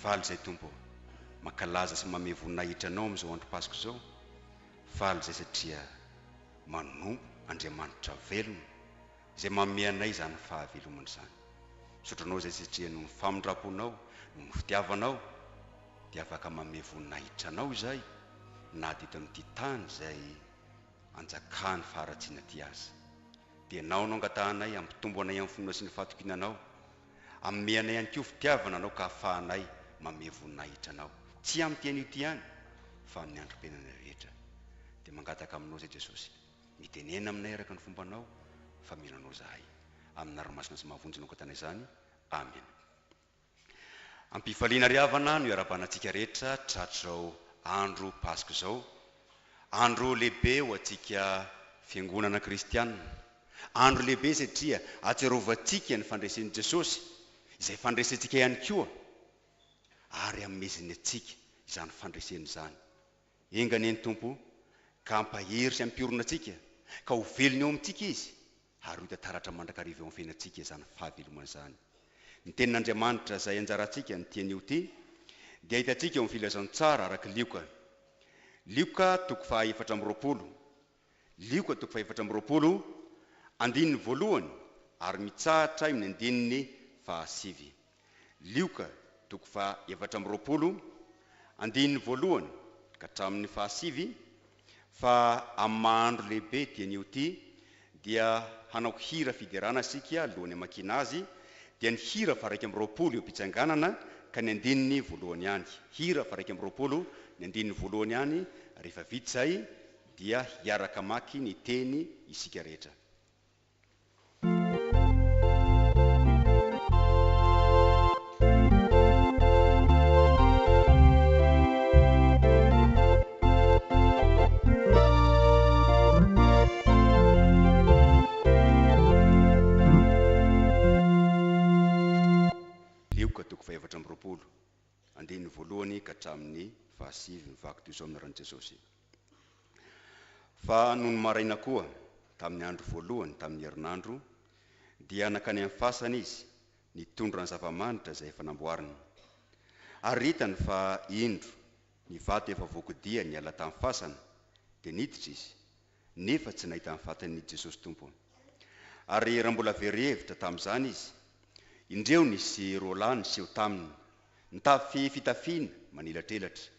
Faly izay Tompo ô, mankalaza sy mamehy voninahitra Anao amin'izao andro Paska izao. Faly izay satria manompo Andriamanitra velona izay manome anay izany fahavelomana izany. Misaotra Anao izay satria noho ny famindram-ponao, noho ny fitiavanao dia afaka mamehy voninahitra Anao izahay na dia eto amin'ity tany izay anjakan'ny faharatsiana ity aza. Dia Ianao no angatahanay hampitombo anay amin'ny finoana sy ny fahatokiana Anao. Hanome anay ihany koa fitiavana Anao ka hahafahanay mamehy voninahitra Anao. Tsy amin'ity anio ity ihany fa amin'ny androm-piainanay rehetra. Dia mangataka Aminao izay Jesosy. Mitenena aminay araka ny fombanao fa mino Anao izahay. Amin'ny anaranao masina sy mahavonjy no angatahana izany. Amena. Am-pifaliana ry havana no iarahabana antsika rehetra tratr'izao andro Paska izao. Andro lehibe ho antsika Fiangonana kristiana. Andro lehibe satria ahatsiarovantsika ny fandresen'i Jesosy, izay fandresentsika ihany koa, ary ameziny antsika izany fandresena izany. Enga anie ny Tompo ka hampahery sy hampiorina antsika, ka ho velona eo amintsika Izy, ary ho hita taratra mandrakariva eo amin'ny fiainantsika izany fahavelomana izany. Ny Tenin'Andriamanitra izay anjarantsika ny tian'io ity dia hitantsika eo amin'ny Filazantsara araka Lioka. Lioka toko faha 24. Lioka toko faha 24, andininy voalohany ary mitsahatra eo amin'ny andininy faha sivy. Lioka toko faha 24, andininy voalohany ka hatramin'ny fahasivy, fa amin'ny maha andro lehibe ity anio ity dia hanao hira fiderana isika alohan'ny hamakiana azy, dia ny hira faha 21 eo am-pitsanganana ka ny andininy voalohany ihany. Hira faha 21, ny andininy voalohany ihany, rehefa vita izay dia hiaraka hamaky ny teny isika rehetra. Lioka toko fahefatra amby 24, andininy voalohany ka hatramin'ny fahasivy, mivaky toy izao amin'ny anaran'i Jesosy. Fa nony maraina koa, tamin'ny andro voalohany tamin'ny herinandro, dia nankany amin'ny fasana izy, nitondra ny zava-manitra izay efa namboariny. Ary hitany fa, indro, ny vato efa voakodia niala tamin'ny fasana, dia niditra izy, nefa tsy nahita ny fatin'i Jesosy Tompo. Ary raha mbola very hevitra tamin'izany izy, indreo nisy roalahy niseho taminy, nitafy fitafiana manelatrelatra.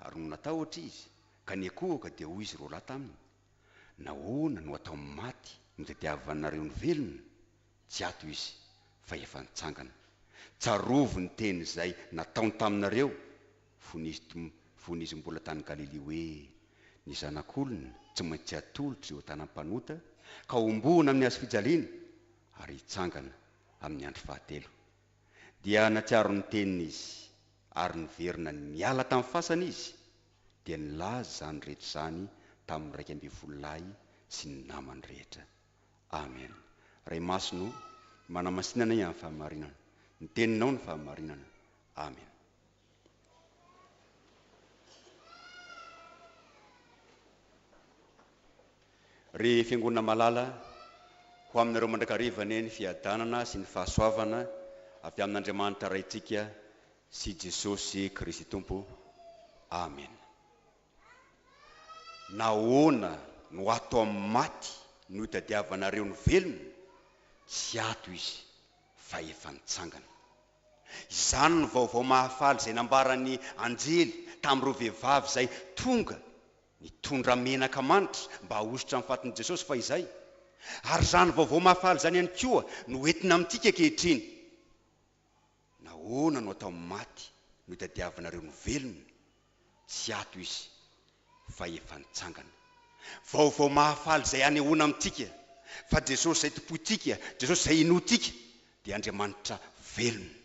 Ary nony natahotra izy, ka niankohoka, dia hoy izy roalahy taminy, Nahoana no atao maty no tadiavanareo ny velona? Tsy ato izy, fa efa nitsangana. Tsarovy ny teny izay nataony taminareo fony izy fony izy mbola tany Galilia hoe, Ny Zanak'olona tsy maintsy atolotra eo an-tanan'ny mpanota, ka hombohina amin'ny hazofijaliana, ary hitsangana amin'ny andro fahatelo. Dia nahatsiaro ny teniny izy, ary niverina niala tamin'ny fasana izy, dia nilaza izany rehetra izany tamin'ny 11 lahy sy ny namany rehetra. Amen. Ray Masina o, manamasina anay amin'ny fahamarinana. Ny teninao no fahamarinana. Amen. Ry Fiangonana malala, ho aminareo mandrakariva anie ny fiadanana sy ny fahasoavana avy amin'Andriamanitra Raintsika sy Jesosy Kristy Tompo. Amena. Nahoana no ato amin'ny maty no itadiavanareo ny velona? Tsy ato Izy, fa efa nitsangana. Izany no vaovao mahafaly izay nambaran'ny anjely tamin'ireo vehivavy izay tonga nitondra menaka manitra mba hahosotra ny fatin'i Jesosy fahizay. Ary izany vaovao mahafaly izany ihany koa no entina amintsika ankehitriny. Nahoana no atao maty no itadiavanareo ny velona? Tsy ato izy fa efa nitsangana. Vaovao mahafaly izay anehoana amintsika fa Jesosy izay tompointsika, Jesosy izay inoantsika dia Andriamanitra velona.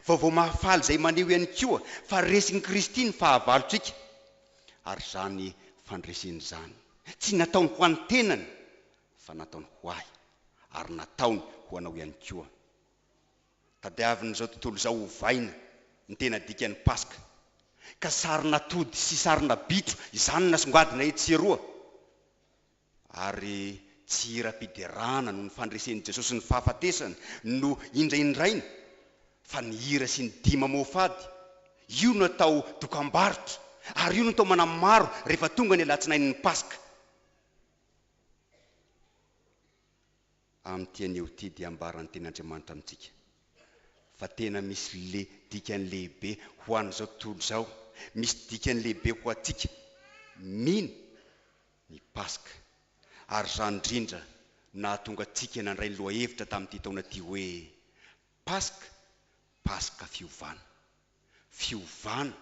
Vaovao mahafaly izay maneho ihany koa fa resin'i Kristy ny fahavalontsika, ary izany fandresena izany tsy nataony ho an'ny tenany fa nataony ho ahy ary nataony ho anao ihany koa. Tadiavin'izao tontolo izao ovaina ny tena dikan'ny Paska, ka sarin'atody sy sarina bitro izany nasongadina etsy sy eroa. Ary tsy hiram-piderana noho ny fandresen'i Jesosy ny fahafatesana no indraindraina. Fa ny hira sy ny dihy mamoafady, io no atao dokambarotra ary io no atao manamaro rehefa tonga ny alatsinain'ny Paska. Amin'ity anio ity dia ambaran'ny Tenin'Andriamanitra amintsika fa tena misy le dikany lehibe ho an'izao tontolo izao, misy dikany lehibe ho antsika mino ny Paska. Ary izany indrindra no nahatonga antsika nandray ny lohahevitra tamin'ity taona ity hoe Paska, Paska fiovana. Fiovana,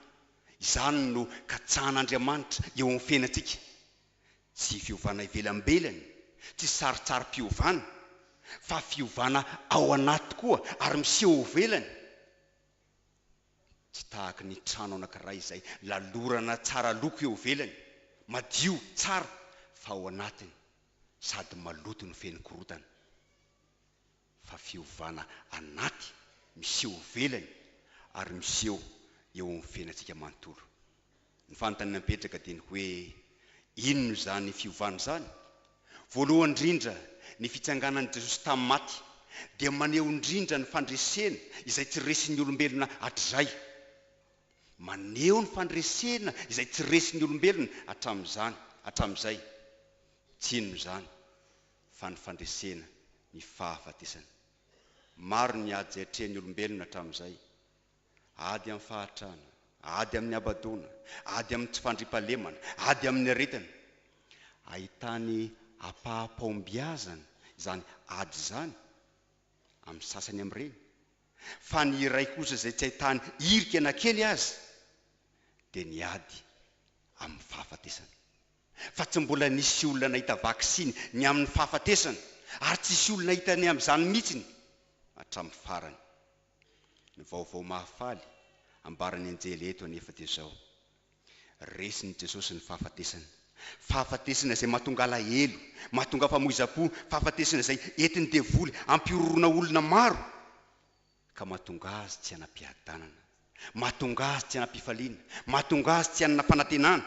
izany no katsahan'Andriamanitra eo amin'ny fiainantsika. Tsy fiovana ivelambelany, tsy sarintsarim-piovana, fa fiovana ao anaty koa ary miseho ivelany. Tsy tahaky ny trano anankiray izay lalorana tsara loko eo ivelany, madio tsara, fa ao anatiny sady maloto no feno korontana. Fa fiovana anaty miseho ivelany ary miseho eo amin'ny fiainantsika manontolo. Ny fanontaniana mipetraka dia ny hoe, inona izany fiovana izany? Voalohany indrindra, ny fitsanganan'i Jesosy tamin'ny maty dia maneho indrindra ny fandresena izay tsy resin'ny olombelona hatrizay. Maneho ny fandresena izay tsy resin'ny olombelona hatramin'izany, hatramin'izay. Tsy inona izany fa ny fandresena ny fahafatesana. Maro ny ady izay atrehin'ny olombelona hatramin'izay. Ady amin'ny fahantrana, ady amin'ny habadoana, ady amin'ny tsy fandriampahalemana, ady amin'ny aretina. Ahitany ampaham-pahombiazana izany ady izany amin'ny sasany amin'ireny, fa ny iray kosa izay tsy ahitany hirika na kely aza dia ny ady amin'ny fahafatesana. Fa tsy mbola nisy olona nahita vaksiny ny amin'ny fahafatesana, ary tsy hisy olona hahita ny amin'izany mihitsy hatramin'ny farany. Ny vaovao mahafaly ambaran'ny anjely eto anefa dia izao, Resin'i Jesosy ny fahafatesana. Fahafatesana izay mahatonga alahelo, mahatonga famoizam-po, fahafatesana izay entin'ny devoly hampihorohoroana olona maro, ka mahatonga azy tsy hanam-piadanana, mahatonga azy tsy hanam-pifaliana, mahatonga azy tsy hanana fanantenana,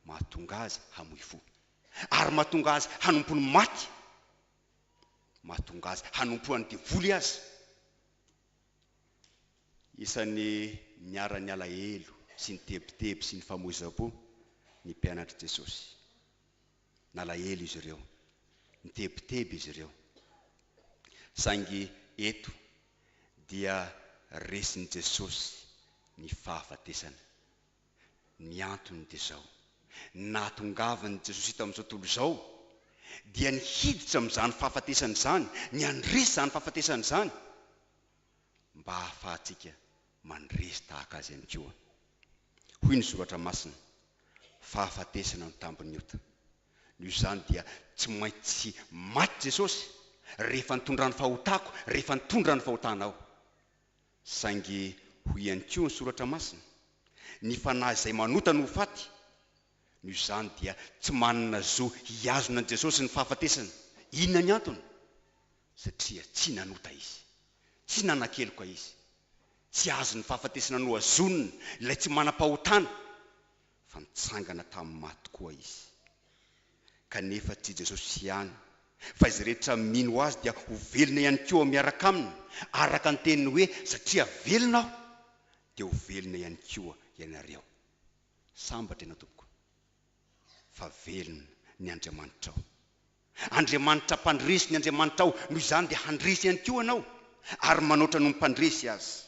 mahatonga azy hamoy fo, ary mahatonga azy hanompo ny maty. Mahatonga azy hanompo an'ny devoly aza. Isan'ny niharan'ny alahelo sy ny tebiteby sy ny famoizam-po ny mpianatr'i Jesosy. Nalahelo izy ireo, nitebiteby izy ireo. Saingy eto dia resin'i Jesosy ny fahafatesana. Ny antony dia izao, ny nahatongavan'i Jesosy eto amin'izao tontolo izao dia ny hiditra amin'izany fahafatesana izany, ny handresy izany fahafatesana izany, mba hahafahantsika mandresy tahaka Azy ihany koa. Hoy ny Soratra Masina, Fahafatesana no tambin'ny ota. Noho izany dia tsy maintsy maty Jesosy rehefa nitondra ny fahotako, rehefa nitondra ny fahotanao. Saingy hoy ihany koa ny Soratra Masina, Ny fanahy izay manota no ho faty. Noho izany dia tsy manana zo hihazona an'i Jesosy ny fahafatesana. Inona ny antony? Satria tsy nanota Izy. Tsy nanan-keloka Izy. Tsy azon'ny fahafatesana nohazonina ilay tsy manam-pahotana, fa nitsangana tamin'ny maty tokoa Izy. Kanefa tsy Jesosy ihany, fa izay rehetra mino Azy dia ho velona ihany koa miaraka Aminy, araka ny teniny hoe, Satria velona Aho, dia ho velona ihany koa ianareo. Sambatra ianao tompoko, fa velona ny Andriamanitrao. Andriamanitra mpandresy ny Andriamanitrao, noho izany dia handresy ihany koa ianao, ary manoatra noho ny mpandresy aza.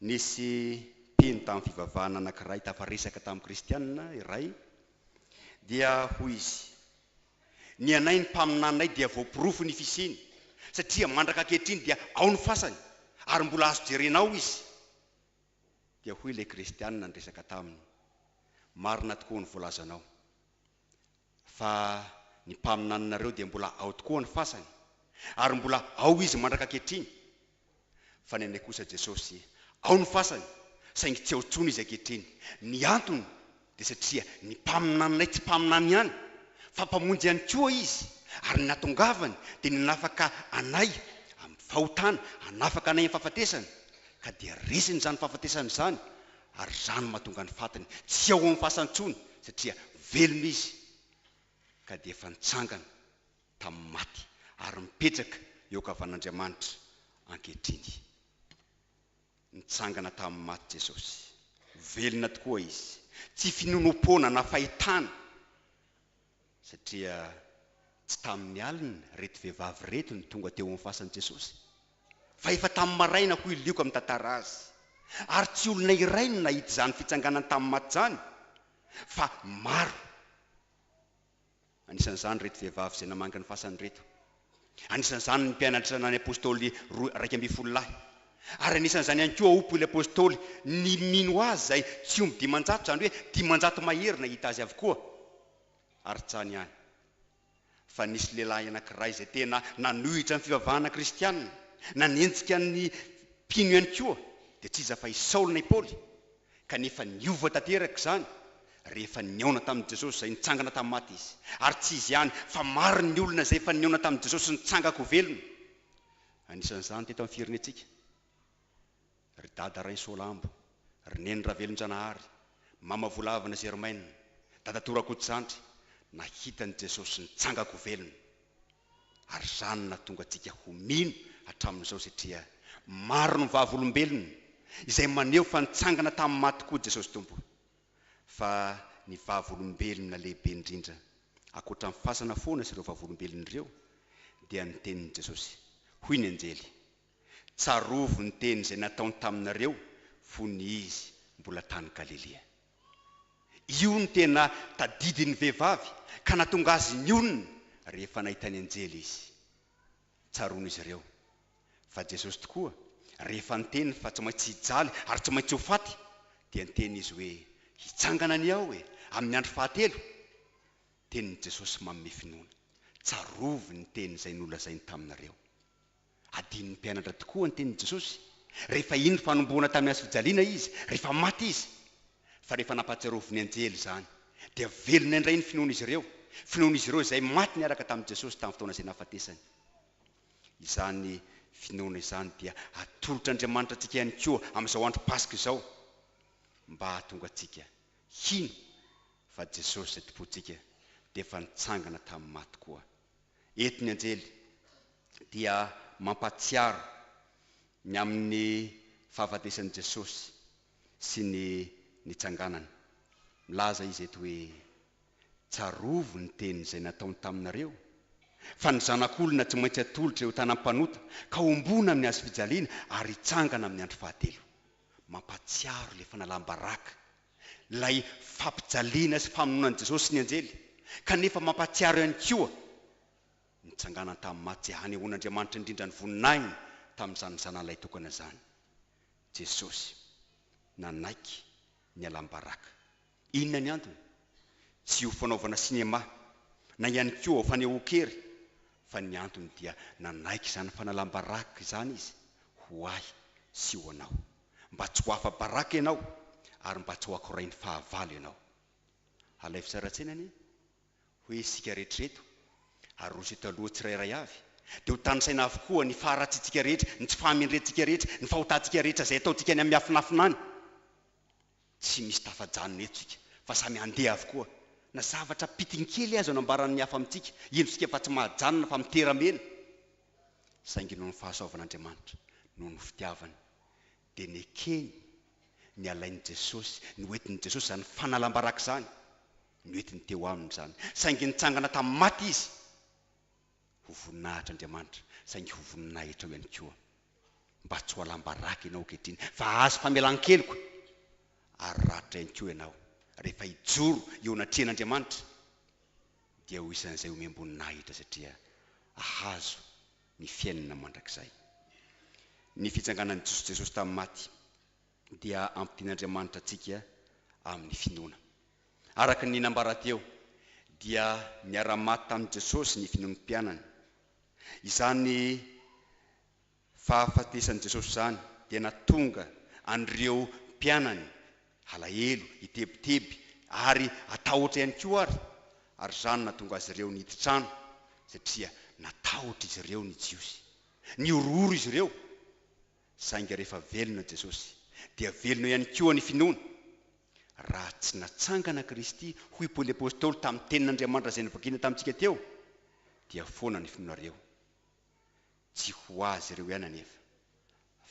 Nisy mpino tamin'ny fivavahana anankiray tafaresaka tamin'ny kristiana iray, dia hoy izy, Ny anay ny mpaminaninay dia voaporofo ny fisiany, satria mandraka ankehitriny dia ao ny fasany, ary mbola azo jerena ao izy. Dia hoy ilay kristiana niresaka taminy, Marina tokoa ny voalazanao, fa ny mpaminaninareo dia mbola ao tokoa ny fasany, ary mbola ao izy mandraka ankehitriny, Fa ny anay kosa Jesosy ao ny fasany saingy tsy ao intsony izy ankehitriny. Ny antony dia satria ny mpaminaninay tsy mpaminany ihany fa mpamonjy ihany koa izy ary ny nahatongavany dia ny hanafaka anay amin'ny fahotana, hanafaka anay amin'ny fahafatesana ka dia resiny izany fahafatesana izany ary izany no mahatonga ny fatiny tsy ao amin'ny fasany intsony satria velona izy ka dia efa nitsangana tamin'ny maty ary mipetraka eo ankavan'Andriamanitra ankehitriny. Nitsangana tamin'ny maty Jesosy. Velona tokoa Izy. Tsy finoanoam-poana na fahitana, satria tsy tamin'ny alina ireto vehivavy ireto no tonga teo amin'ny fasan'i Jesosy, fa efa tamin'ny maraina hoy Lioka mitantara azy. Ary tsy olona iray no nahita izany fitsanganany tamin'ny maty izany, fa maro. Anisan'izany ireto vehivavy izay namangy ny fasany ireto. Anisan'izany ny mpianatra na ny apostoly roa 11 lahy. Ary anisan'izany ihany koa hoy ilay apostoly ny mino azy izay tsy omby 500, izany hoe 500 mahery nahita azy avokoa. Ary tsy izany ihany, fa nisy lehilahy anankiray izay tena nanohitra ny fivavahana kristianina, nanenjika ny mpino ihany koa, dia tsy iza fa i Saoly na i Paoly. Kanefa niova tanteraka izany rehefa nihaona tamin'i Jesosy izay nitsangana tamin'ny maty izy. Ary tsy izy ihany, fa maro ny olona izay efa nihaona tamin'i Jesosy nitsangan-ko velona. Anisan'izany teto amin'ny firenentsika, ry Dada Rainisoalambo, ry Neny Ravelonjanahary, Mama Volavana Germaine, Dadatoa Rakotojandry, nahita an'i Jesosy nitsangan-ko velona. Ary izany no nahatonga antsika ho mino hatramin'izao satria maro ny vavolombelona izay maneho fa nitsangana tamin'ny maty tokoa Jesosy Tompo. Fa ny vavolombelona lehibe indrindra ankoatra ny fasana foana sy ireo vavolombelona ireo dia ny tenin'i Jesosy. Hoy ny anjely, Tsarovy ny teny izay nataony taminareo fony Izy mbola tany Galilia. Io no tena tadidin'ny vehivavy ka nahatonga azy nionona rehefa nahita ny anjely izy. Tsaroan'izy ireo fa Jesosy tokoa rehefa niteny fa tsy maintsy hijaly ary tsy maintsy ho faty dia niteny izy hoe hitsangana anie aho e amin'ny andro fahatelo. Tenin'i Jesosy manome finoana. Tsarovy ny teny izay nolazainy taminareo. Adinon'ny mpianatra tokoa ny tenin'i Jesosy, rehefa iny fanombohana tamin'ny hazo fijaliana Izy, rehefa maty Izy. Fa rehefa nampahatsiarovin'ny anjely izany, dia velona indray ny finoan'izy ireo, finoan'izy ireo izay maty niaraka tamin'i Jesosy tamin'ny fotoana izay nahafatesany. Izany finoana izany dia atolotr'Andriamanitra antsika ihany koa amin'izao andro Paska izao, mba hahatonga antsika hino fa Jesosy izay Tompontsika dia efa nitsangana tamin'ny maty koa. Eto ny anjely dia mampahatsiaro ny amin'ny fahafatesan'i Jesosy sy ny nitsanganany. Milaza izy eto hoe, Tsarovy ny teny izay nataony taminareo, fa ny Zanak'olona tsy maintsy atolotra eo tanam-panota ka homboana amin'ny hazofijaliana ary hitsangana amin'ny andro fahatelo. Mampahatsiaro ilay fanalam-baraka, ilay fampijaliana sy famonoana an'i Jesosy ny anjely, kanefa mampahatsiaro ihany koa Nitsanganany tamin'ny maty izay hanehoan'Andriamanitra indrindra ny voninahiny tamin'izany Zanany Lahitokana izany. Jesosy nanaiky nialam-baraka. Inona ny antony? Tsy ho fanaovana sinema na ihany koa ho fanehoan-kery fa ny antony dia nanaiky izany fanalam-baraka izany Izy ho ahy sy ho anao. Mba tsy ho afa-baraka ianao ary mba tsy ho akorain'ny fahavalo ianao. Alaivo tsara an-tsaina anie Hoe isika rehetra ireto, aroso eto aloha tsirairay avy, dia ho tanisaina avokoa ny faharatsiantsika rehetra, ny tsy fahamendrehantsika rehetra, ny fahotantsika rehetra izay ataontsika any amin'ny miafinafina any. Tsy misy tafajanona eto isika fa samy handeha avokoa. Na zavatra pitiny kely aza no ambaran'ny hafa amintsika, ino isika fa tsy mahajanona fa mitera-mena. Saingy noho ny fahasoavan'Andriamanitra, noho ny fitiavany, dia nekeny ny alain'i Jesosy, noentin'i Jesosy izany fanalam-baraka izany. Noentiny teo aminy izany. Saingy nitsangana tamin'ny maty Izy ho voninahitr'Andriamanitra, saingy ho voninahitrao ihany koa. Mba tsy ho alam-baraka ianao ankehitriny, fa hahazo famelan-keloka ary ratra ihany koa ianao rehefa hijoro eo anatrehan'Andriamanitra, dia ho isan'izay homem-boninahitra satria hahazo ny fiainana mandrakizay. Ny fitsanganan'i Jesosy tamin'ny maty dia ampidian'Andriamanitra antsika amin'ny finoana. Araka ny nambara teo, dia niara-maty tamin'i Jesosy ny finoan'ny mpianany. Izany fahafatesan'i Jesosy izany dia nahatonga an'ireo mpianany halahelo, hitebiteby ary hatahotra ihany koa ary, ary izany no nahatonga azy ireo nidi-trano satria natahotra izy ireo ny Jiosy. Nihorohoro izy ireo. Saingy rehefa velona Jesosy, dia velona ihany koa ny finoana. Raha tsy natsangana Kristy, hoy Paoly Apostoly tamin'ny tenin'Andriamanitra izay novakiana tamintsika teo, dia foana ny finoanareo. Tsy ho azy ireo ihany anefa,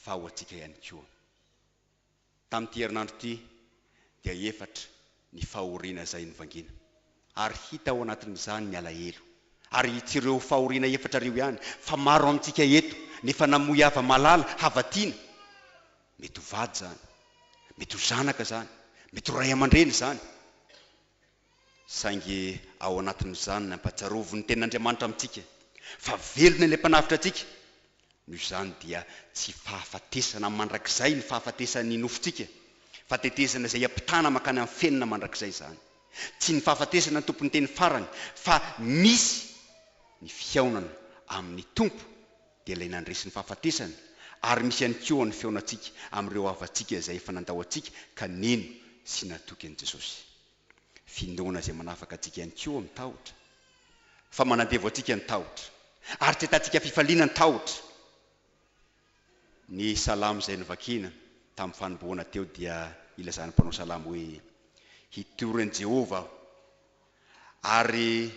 fa ho antsika ihany koa. Tamin'ity herinandro ity dia efatra ny fahoriana izay novangiana. Ary hita ao anatin'izany ny alahelo. Ary tsy ireo fahoriana efatra ireo ihany, fa maro amintsika eto no efa namoy hava-malala, hava-tiana. Mety ho vady izany, mety ho zanaka izany, mety ho ray aman-dreny izany. Saingy ao anatin'izany ny ampahatsiarovin'ny Tenin'Andriamanitra amintsika fa velona ilay Mpanavotra antsika. Noho izany dia tsy fahafatesana mandrakizay ny fahafatesan'ny nofontsika, fa tetezana izay hiampitana mankany amin'ny fiainana mandrakizay izany. Tsy ny fahafatesana no tompon'ny teny farany, fa misy ny fihaonana amin'ny Tompo dia ilay nandresy ny fahafatesana, ary misy ihany koa ny fihaonantsika amin'ireo havantsika izay efa nandao antsika ka nino sy natoky an'i Jesosy. Finoana izay manafaka antsika ihany koa amin'ny tahotra. Fa manandevo antsika ny tahotra. Ary tsy ahitantsika fifaliana ny tahotra. Ny salamo izay novakiana tamin'ny fanombohana teo dia ilazan'ny mpanao salamo hoe, Hitory an'i Jehovah aho, ary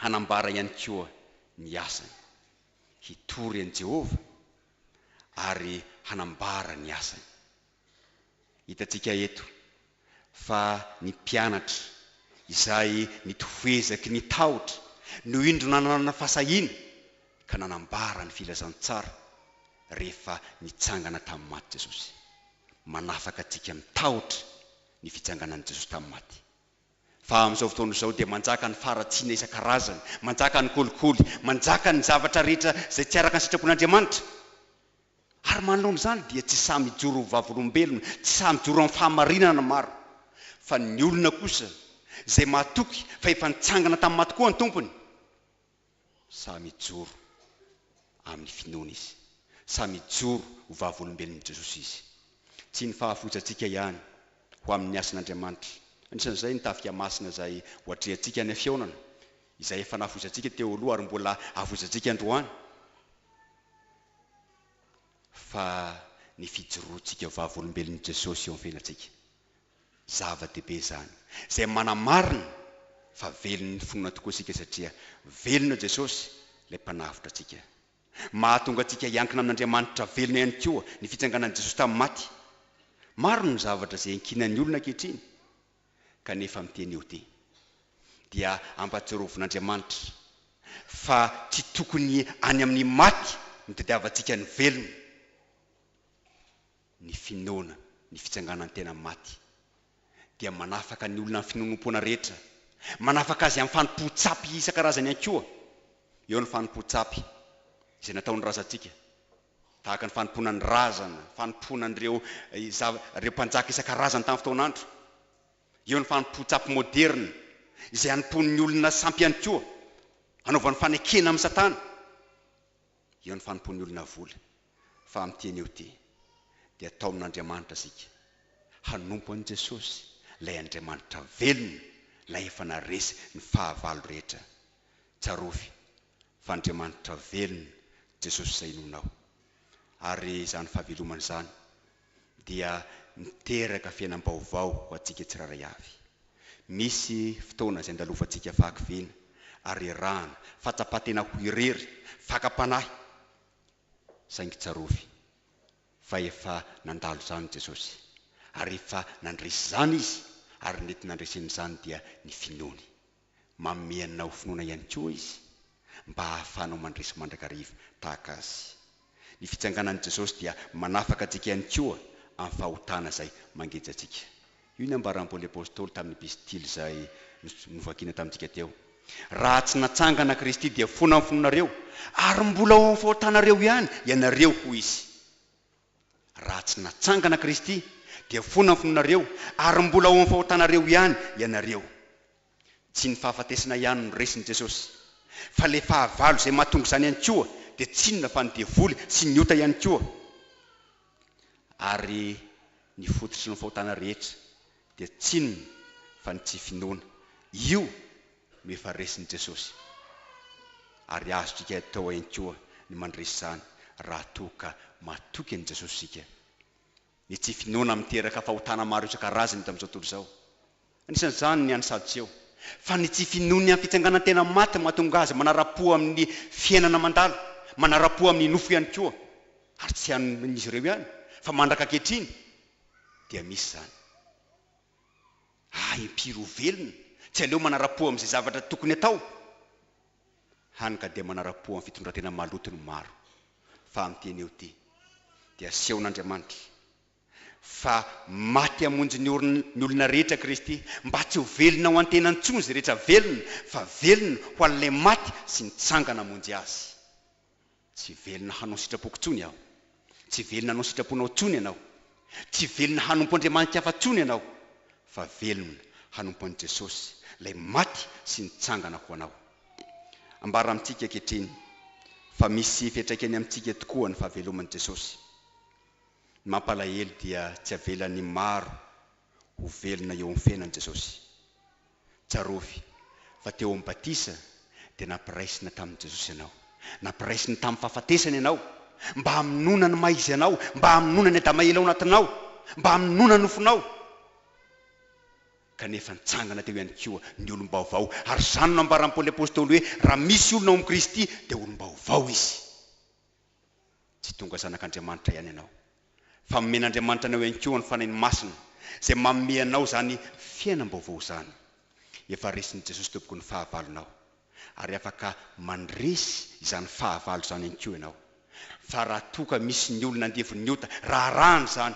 hanambara ihany koa ny asany. Hitory an'i Jehovah ary hanambara ny asany. Hitantsika eto fa ny mpianatra izay nitohezaky ny tahotra no indro nanana fahasahiana ka nanambara ny filazantsara rehefa nitsangana tamin'ny maty Jesosy. Manafaka antsika amin'ny tahotra ny fitsanganan'i Jesosy tamin'ny maty. Fa amin'izao fotoana izao dia manjaka ny faharatsiana isan-karazany, manjaka ny kolikoly, manjaka ny zavatra rehetra izay tsy araka ny sitrapon'Andriamanitra. Ary manoloana izany dia tsy sahy mijoro ho vavolombelona, tsy sahy mijoro amin'ny fahamarinana ny maro. Fa ny olona kosa izay mahatoky fa efa nitsangana tamin'ny maty koa ny Tompony, sahy mijoro amin'ny finoana izy, sahy mijoro ho vavolombelon'i Jesosy izy. Tsy ny fahafoizantsika ihany ho amin'ny hasin'Andriamanitra, anisan'izay ny tafika masina izay ho atrehantsika any am-fihaonana, izay efa nahafoizantsika teo aloha ary mbola hahafoizantsika androany, Fa ny fijoroantsika vavolombelon'i Jesosy eo amin'ny fiainantsika. Zava-dehibe izany, izay manamarina fa velon'ny finoana tokoa isika satria velona Jesosy, ilay Mpanavotra antsika. Mahatonga antsika hiankina amin'Andriamanitra velona ihany koa ny fitsanganan'i Jesosy tamin'ny maty. Maro ny zavatra izay iankinan'ny olona ankehitriny. Kanefa amin'ity anio ity dia ampahatsiarovin'Andriamanitra fa tsy tokony any amin'ny maty no tadiavantsika ny velona. Ny finoana ny fitsanganan-tena maty dia manafaka ny olona amin'ny finoanoam-poana rehetra, manafaka azy amin'ny fanompoan-tsapy isan-karazany ihany koa. Eo ny fanompoan-tsapy izay nataon'ny razantsika. Tahaka ny fanompoana ny razana, fanompoana an'ireo zava, ireo mpanjaka isan-karazany tamin'ny fotoan'andro. Eo ny fanompoan-tsampy moderina, izay anompoan'ny olona sampy ihany koa, anaovany fanekena amin'i Satana. Eo ny fanompoan'ny olona vola. Fa amin'ity anio ity, dia taomin'Andriamanitra isika hanompo an'i Jesosy, ilay Andriamanitra velona, ilay efa naharesy ny fahavalo rehetra. Tsarovy fa Andriamanitra velona Jesosy izay inoanao. Ary izany fahavelomana izany dia miteraka fiainam-baovao ho antsika tsirairay avy. Misy fotoana izay andalovantsika fahakiviana, harerahana, fahatsapan-tena ho irery, fakam-panahy. Saingy tsarovy fa efa nandalo izany Jesosy, ary efa nandresy izany Izy, ary nety nandreseny izany dia ny finoany. Manome anao finoana ihany koa Izy mba hahafahanao mandresy mandrakariva tahaka Azy. Ny fitsanganan'i Jesosy dia manafaka antsika ihany koa amin'ny fahotana izay mangeja antsika. Io ny ambaran'i Paoly Apostoly tamin'ny epistily izay novakiana tamintsika teo. Raha tsy natsangana Kristy dia foana ny finoanareo, ary mbola ao amin'ny fahotanareo ihany ianareo, hoy izy. Raha tsy natsangana Kristy dia foana ny finoanareo ary mbola ao amin'ny fahotanareo ihany ianareo. Tsy ny fahafatesana ihany no resin'i Jesosy fa ilay fahavalo izay mahatonga izany ihany koa dia tsy inona fa ny devoly sy ny ota ihany koa. Ary ny fototry ny fahotana rehetra dia tsy inona fa ny tsy finoana. Io no efa resin'i Jesosy. Ary azontsika atao ihany koa ny mandresy izany raha toa ka matoky an'i Jesosy isika. Ny tsy finoana miteraka fahotana maro isan-karazany eto amin'izao tontolo izao. Anisan'izany ny an'ny Sadoseo. Fa ny tsy finoany amin'ny fitsanganan-tena maty mahatonga azy manara-po amin'ny fiainana mandalo, manara-po amin'ny nofo ihany koa. Ary tsy an'izy ireo ihany, fa mandraka ankehitriny. dia misy izany. Ah, impiry ho velona? Tsy aleo manara-po amin'izay zavatra tokony atao? Hany ka dia manara-po amin'ny fitondran-tena maloto ny maro. Fa amin'ity anio ity, dia asehon'Andriamanitra fa maty hamonjy ny ny olona rehetra Kristy, mba tsy ho velona ho an-tena intsony izay rehetra velona, fa velona ho an'ilay maty sy nitsangana hamonjy azy. Tsy velona hanao sitrapoko intsony aho. Tsy velona hanao sitraponao intsony ianao. Tsy velona hanompo andriamani-kafa intsony ianao, fa velona hanompo an'i Jesosy, ilay maty sy nitsangana ho anao. Ambara amintsika ankehitriny fa misy fiantraikany amintsika tokoa ny fahaveloman'i Jesosy. Ny mampalahelo dia tsy avelan'ny maro ho velona eo amin'ny fiainan'i Jesosy. Tsarovy fa teo amin'ny batisa dia nampiraisina tamin'i Jesosy ianao. Nampiraisiny tamin'ny fahafatesany ianao, mba hamonoana ny maha izy anao, mba hamonoana ny Adama ela ao anatinao, mba hamonoana ny nofonao. Kanefa nitsangana teo ihany koa ny olom-baovao, ary izany no nambaran'i Paoly Apostoly hoe, Raha misy olona ao amin'i Kristy, dia olom-baovao izy. Tsy tonga zanak'Andriamanitra ihany ianao, fa nomen'Andriamanitra anao ihany koa ny Fanahiny Masina, izay manome anao izany fiainam-baovao izany. Efa resin'i Jesosy tompoko ny fahavalonao, ary afaka mandresy izany fahavalo izany ihany koa ianao. Fa raha toa ka misy ny olona andevon'ny ota, raharahany izany,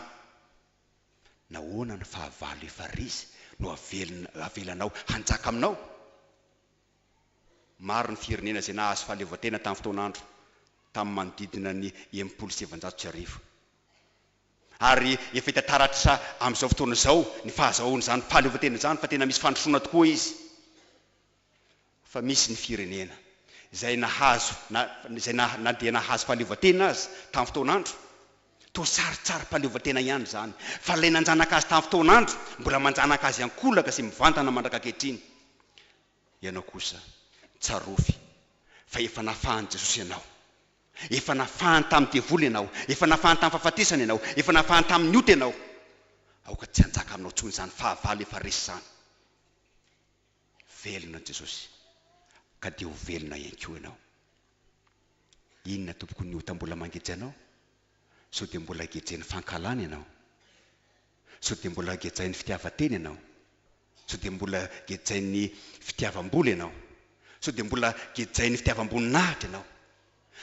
nahoana ny fahavalo efa resy no avelona avelanao hanjaka aminao? Maro ny firenena izay nahazo fahaleovantena tamin'ny fotoan'andro tamin'ny manodidina ny 1960. Ary efa hita taratra amin'izao fotoana izao ny fahazahoana izany fahaleovantena izany fa tena misy fandrosoana tokoa izy. Fa misy ny firenena izay nahazo na izay na dia nahazo fahaleovantena aza tamin'ny fotoan'andro, toa sarintsarim-pahaleovantena ihany izany, fa ilay nanjanaka azy tamin'ny fotoan'andro mbola manjanaka azy ankolaka sy mivantana mandrak'ankehitriny. Ianao kosa, tsarovy fa efa nafahan'i Jesosy ianao. Efa nafahany tamin'ny devoly ianao. Efa nafahany tamin'ny fahafatesana ianao. Efa nafahany tamin'ny ota ianao. Aoka tsy hanjaka aminao intsony izany fahavalo efa resy izany. Velona Jesosy, ka dia ho velona ihany koa ianao. Inona tompoko ny ota mbola mangeja anao? Sao dia mbola gejain'ny fankahalana ianao? Sao dia mbola gejain'ny fitiavan-tena ianao? Sao dia mbola gejain'ny fitiavam-bola ianao? Sao dia mbola gejain'ny fitiavam-boninahitra ianao?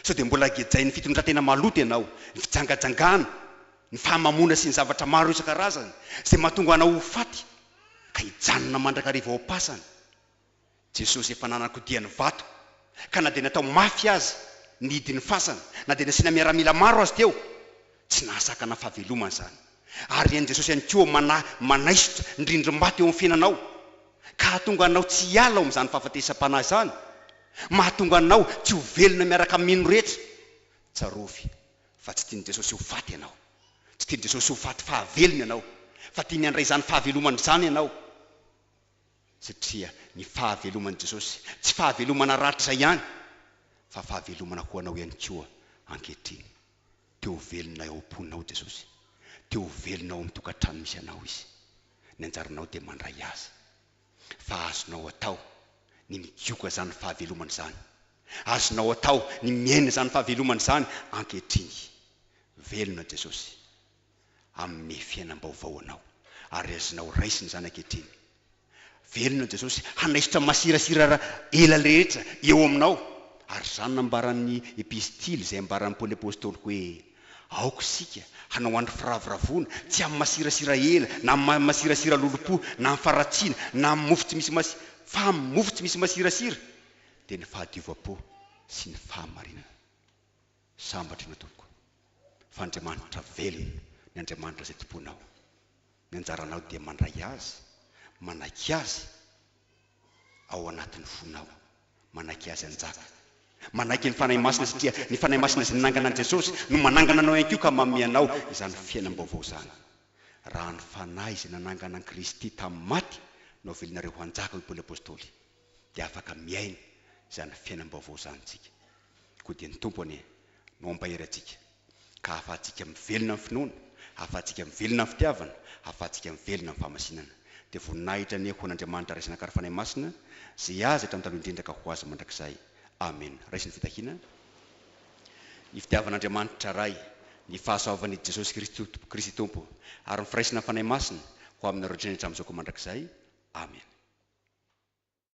Sao dia mbola gejain'ny fitondran-tena maloto ianao, ny fijangajangana, ny fahamamoana sy ny zavatra maro isan-karazany izay mahatonga anao ho faty ka hijanona mandrakariva ao am-pasana? Jesosy efa nanakodia ny vato, ka na dia natao mafy aza ny hidin'ny fasana, na dia nasiana miaramila maro aza teo, tsy nahasakana fahavelomana izany. Ary hain'i Jesosy ihany koa mana manaisotra ny rindrim-bato eo amin'ny fiainanao, ka hahatonga anao tsy hiala ao amin'izany fahafatesam-panahy izany, mahatonga anao tsy ho velona miaraka amin'ny mino rehetra. Tsarovy fa tsy tian'i Jesosy ho faty ianao. Tsy tian'i Jesosy ho faty fahavelona ianao, fa tiany handray izany fahavelomana izany ianao. Satria ny fahaveloman'i Jesosy tsy fahavelomana rahatrizay ihany fa fahavelomana ho anao ihany koa ankehitriny. Te ho velona ao am-ponao Jesosy. Te ho velona ao amin'ny tokantrano misy anao Izy. Ny anjaranao dia mandray Azy. Fa azonao atao ny migoka izany fahavelomana izany. Azonao atao ny miaina izany fahavelomana izany ankehitriny. Velona Jesosy. Hanome fiainam-baovao anao ary azonao raisina izany ankehitriny. Velona Jesosy hanaisotra masirasira ela rehetra eo aminao ary izany nambaran'ny epistily izay ambaran'i Paoly Apostoly hoe, Aoka isika hanao andro firavoravoana, tsy amin'ny masirasira ela, na amin'ny masirasira lolompo, na amin'ny faharatsiana, na amin'ny mofo tsy misy masi, fa amin'ny mofo tsy misy masirasira, dia ny fahadiovam-po sy ny fahamarinana. Sambatra ianao tompoko fa Andriamanitra velona ny Andriamanitra izay tompoinao. Ny anjaranao dia mandray Azy, manaiky Azy ao anatin'ny fonao, manaiky Azy hanjaka, manaiky ny Fanahy Masina satria ny Fanahy Masina izay nanangana an'i Jesosy no manangana anao ihany koa ka manome anao izany fiainam-baovao izany. Raha ny Fanahy izay nanangana an'i Kristy tamin'ny maty no avelinareo hanjaka hoy Paoly Apostoly dia afaka miaina izany fiainam-baovao izany isika. Koa dia ny Tompo anie no hampahery antsika ka hahafahantsika mivelona amin'ny finoana, hahafahantsika mivelona amin'ny fitiavana, hahafahantsika mivelona amin'ny fahamasinana. Dia voninahitra anie ho an'Andriamanitra Ray Zanaka ary Fanahy Masina, izay Azy hatramin'ny taloha indrindra ka ho Azy mandrakizay. Amena. Raiso ny fitahiana. Ny fitiavan'Andriamanitra Ray, ny. Ny fahasoavan'i Jesosy Kristy Tompo ary ny firaisana Fanahy Masina ho aminareo hatrany hatramin'izao koa mandrakizay. Amena.